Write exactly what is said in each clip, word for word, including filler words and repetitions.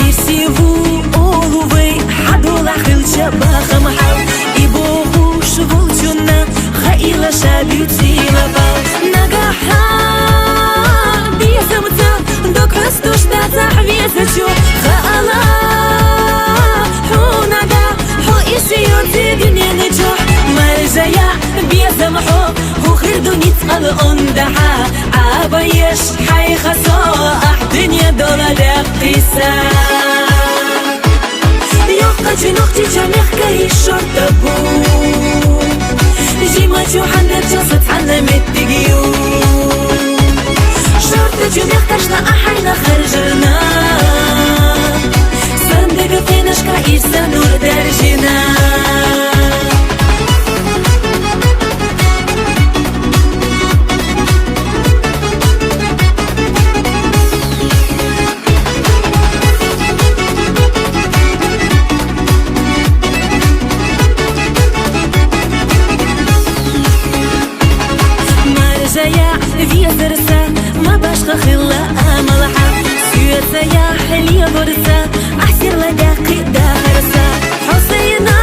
Ирсиву олувай хьадола хилча бахам хьал, и бохуш волчунна хаила шабиуцила бал. Нагахьа безамца дог хьустуш дацахь везачу, хаала хьунада хьо исиюци динени чу. Маржая безам хьо, хӀу хир дуницӀал ондахьа, абаеш хьайхасо ахӀ дунъя дола дяхъиса. Йохъачи нухчи чамехкари шортабу, жимачу хӀяндарча сацхьанна меттигию. Шортачу мехкашна ахӀайна харжарна, сандага къенашка ирса нур даржина. Маржая везарса, ма башха хилла амалхьа, суьцая хӀели бурса, асирла дяхъи дахарса. ХӀусайна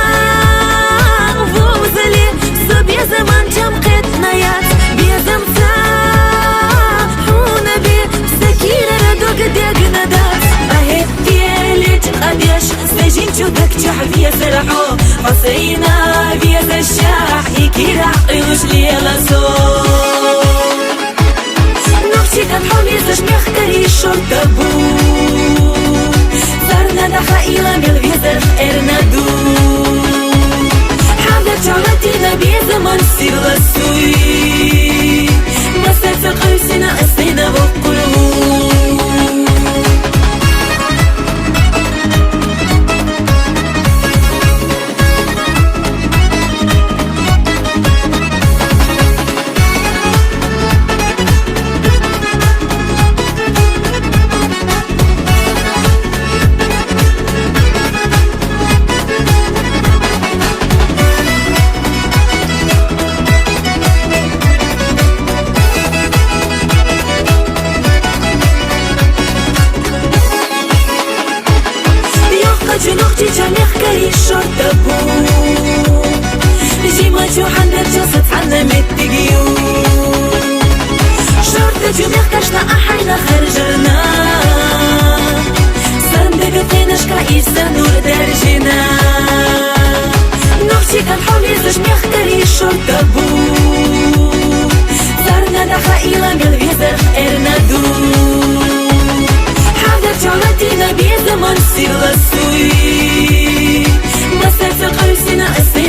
вузали, су безаман чам кхетнаяц, безамца хьуна бе, сакирара дог дегна дац. АхӀеттелич кьадеш, сажинчу дакчахь везар хьо, хӀусайна везашахь, икира къилуш лела со. Нухчи кан хьо везаш мехкари шортабу, сарна даха ила мел везар эрнаду. ХӀамда чалатина безаман сирла суй, масаца къуйсина асина вукъулу. Йохъачи нухчи чамехкари шортабу, жимачу хӀяндарча сацхьанна меттигию. Шортачу мехкашна ахӀайна харжарна, сандага къенашка ирса нур даржина. Нухчи кан хьо везаш мехкари шортабу, сарна даха ила мел везар эрнаду. ХӀамда чалатина безаман сирла суй, масаца къуйсина аси